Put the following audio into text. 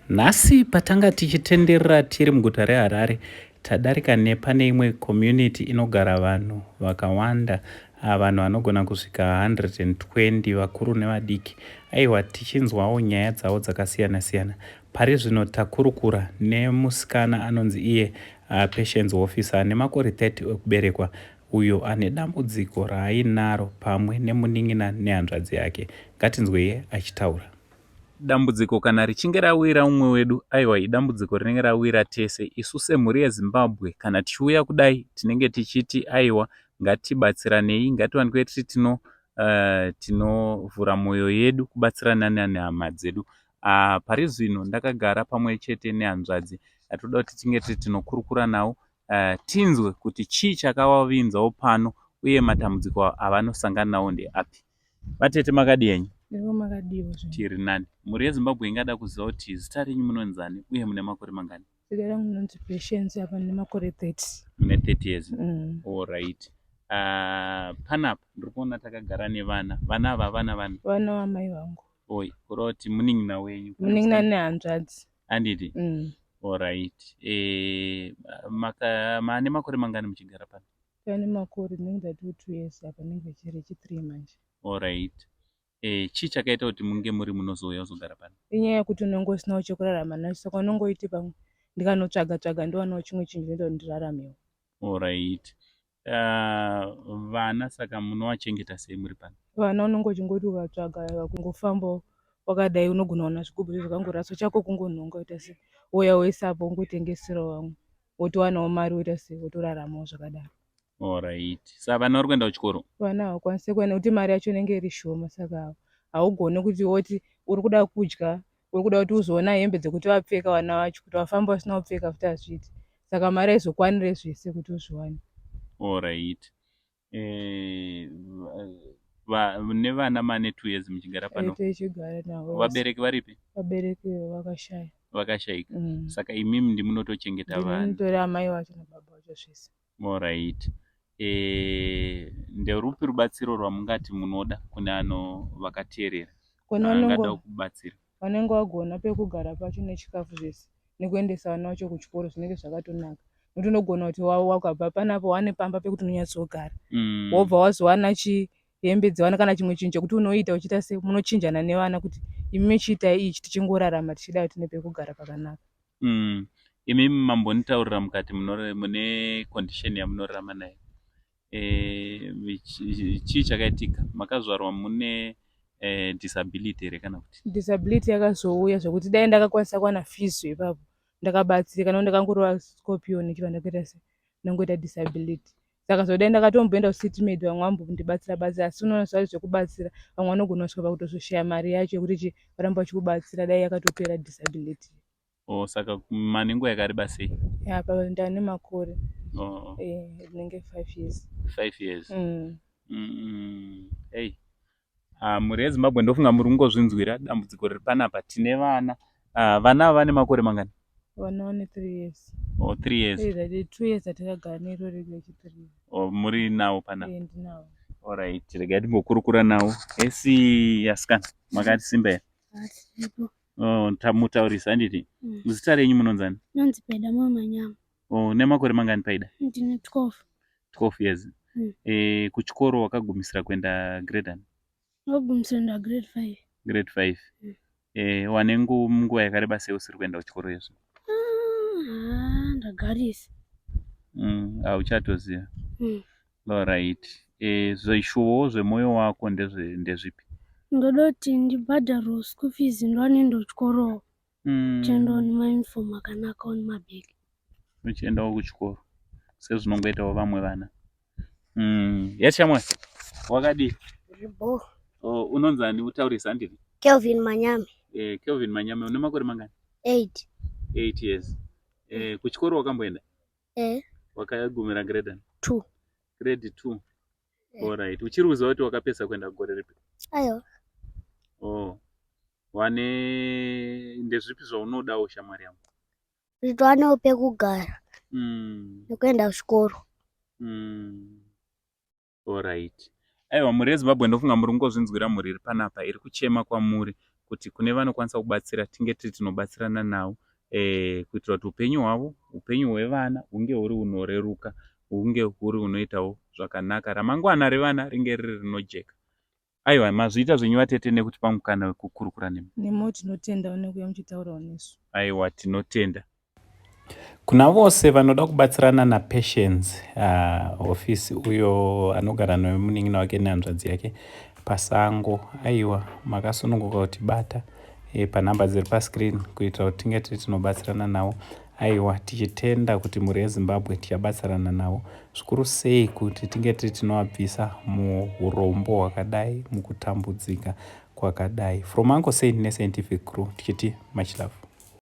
Nhasi patanga tichitenderera tiri muguta reHarare tadarika nepane imwe community inogara vanhu vakawanda ah, vanhu vanogona kusvika 120 vakuru nevadiki aiwa tichinzwawo nyaya dzavo dzakasiyana siyana pari zvino takurukura nemusikana anonzi iye uh, Patience Officer ane makore 30 ekuberekwa uyo ane dambudziko raainaro pamwe nemunin'ina nehanzvadzi yake ngatinzwei achitaura Dambudziko kana richinge rawira umwe wedu aiwa idambudziko rinenge rawira tese. Isu semhuri yeZimbabwe kana tichiuya kudai tinenge tichiti aiwa ngatibatsiranei ngatiwanikwe tiri tino uh, tinovhura mwoyo yedu kubatsirana nehama dzedu. Uh, pari zvino ndakagara pamwe chete nehanzvadzi yatoda kuti tinge tiri tinokurukura nawo uh, tinzwe kuti chii chakavavinzawo pano uye matambudziko avanosangana nawo ndeapi. Vatete makadii henyu? Ivo makadiwo zvenyu. Tiri nani. Mhuri yeZimbabwe ingada kuziva kuti zita renyu munonzani uye mune makore mangani? Zita rangu ndinonzi Patience apa ndine makore 30. Mune 30 years. Mm. All right. Uh, panapa ndiri kuona takagara nevana. Vana ava vana vani? Vana vamai vangu. Oi, kureva kuti munin'ina wenyu. Munin'ina nehanzvadzi. Handiti? Mm. All right. Eh, maka, maane makore mangani muchigara pano? Pane makore ndinenge ndati 2 years apa ndinenge chiri chi 3 manje. Alright. Eh, chii chakaita kuti munge muri munozouya kuzogara pano? Inyaya yekuti unenge usinawo chekurarama nacho saka unongoiti pamwe ndikanotsvaga tsvaga ndowanawo chimwe chinhu chinoita kuti ndiraramewo. Alright. Uh, vana saka munovachengeta sei muri pano? Vana unenge uchingoti ukatsvaga kungofambawo wakadai unogona kuona zvigubhu zvakangoraswa chako kungonhonga woita sei wouya woisa apo wongotengeserawo vamwe. wotowanawo mari woita sei wotoraramawo zvakadaro. Alright. Saka vana vari kuenda kuchikoro? Vana havakwanise kuenda nekuti mari yacho inenge iri shoma saka haugoni kuti woti uri kuda kudya uri kuda kuti uzoona hembe dzekuti vapfeka vana vacho kuti vafamba vasina kupfeka futi hazviiti saka mari haizokwanire zvese kuti uzviwane. Alright. Eh, nevana mane 2 years muchigara pano? Eh, tichigara navo. Vabereki varipi? Vabereki vakashaya. Vakashaika. Saka imimi ndimunotochengeta vana? Ndinotori amai vacho nababa vacho zvese. Alright. Eh, nderupi rubatsiro rwamungati munoda kune ano vakateerera? Angada kubatsira. Vanenge vagona pekugara pacho nechikafu zvese nekuendesa vana vacho kuchikoro zvinenge zvakatonaka nekuti unogona kuti wakabva panapa wane pamba pekuti unonyatsogara mm. wobva wazowana chi hembe dzevana kana chimwe chinhu chekuti unoita uchiita se munochinjana nevana kuti imi mechiitai ichi tichingorarama tichidai tine pekugara pakanaka mm. Imi mambonitaurira mukati mune condition yamunorarama nayo Eh, chii chakaitika makazvarwa mune eh, disability here kana kuti disability yakazouya zvekuti dai ndakakwanisa kuwana fizo ipapo ndakabatsirika no ndakangorova scorpion chiva ndakaita se ndangoita disability saka zvodai ndakatomboenda kucity med vamwe vambondibatsira batsira asi unoona zvari zvekubatsira vamwe vanogona kusvika pakutozoshaya mari yacho yekuti chi varamba vachikubatsira dai yakatopera disability Oh, saka mane nguva yakareba sei? Ya, pa ndane makore. Oh. Eh, rinenge 5 years. 5 years. Mm. Mm. Hey. Ah, mhuri yeZimbabwe ndofunga muri kungozvinzwira dambudziko riri panapa. Tine vana. Ah, vana ava vane makore mangani? Vana vane 3 years. Oh, 3 years. Eh, that 2 years atakagara nero riri rechi 3. Oh, muri nawo panapa. Eh, ndinawo. Alright, regai timbokurukura nawo. Esi asikana, makati simba here? Asipo. Oh, mutaurisa handiti? Mm. Zita renyu munonzani? Nonzi Paida Moyo Manyama. Oh, nemakore mangani Paida? Ndine 12. 12 years. Mm. Eh, kuchikoro wakagumisira kuenda grade ani? Ndakagumisira kuenda grade 5. Grade 5. Mm. Eh, wane nguva yakareba sei usiri kuenda kuchikoro izvo? Ah, ndagarisa. Mm, hauchatoziva. Mm. Alright. Eh, zvishuwo zvemoyo wako ndezve ndezvipi? Ndoda kuti ndibhadharwe school fees ndowane ndochikorowo. Tiendawo nemauniform akanakawo nemabhegi. Uchiendawo kuchikoro sezvinongoitawo vamwe vana. Mm. Yes shamwari. Wakadii? Zvibho. Oh, unonzani utaurisa handiti? Kelvin Manyame. Eh, Kelvin Manyame une makore mangani? 8. 8 years. Eh, kuchikoro wakamboenda? Eh. Wakagumira grade ani? 2. Grade 2. Eh. Alright. Uchiri kuziva kuti wakapedza kuenda gore ripi? Aiwa. Oh. Wane ndezvipi zvaunodawo shamwari yangu? Kuti tiwanewo pekugara Mm. nekuenda kuchikoro. Mm. Alright. Aiwa mhuri yeZimbabwe ndofunga muri kungozvinzwira mhuri iri panapa iri kuchema kwamuri. kuti kune vanokwanisa kubatsira tinge tiri tinobatsirana navo e, kuitira kuti upenyu hwavo, upenyu hwevana hunge huri hunoreruka, hunge huri hunoitawo zvakanaka, ramangwana revana ringe riri rinojeka. Aiwa, mazviita zvenyu vatete nekutipa mukana wekukurukura nemi. Nemiwo tinotendawo nekuuya muchitaurawo nesu. Aiwa, tinotenda. Kuna vose vanoda kubatsirana naPatience Hofisi uyo anogara nemunin'ina wake nehanzvadzi yake pasango, aiwa makasununguka kutibata e, panhamba dziri pascreen kuitira kuti tinge tiri tinobatsirana navo. Aiwa, tichitenda kuti mhuri yeZimbabwe tichabatsirana navo zvikuru sei kuti tinge tiri tinovabvisa muurombo hwakadai, mukutambudzika kwakadai. From Uncle Saint neScientific Crew tichiti much love.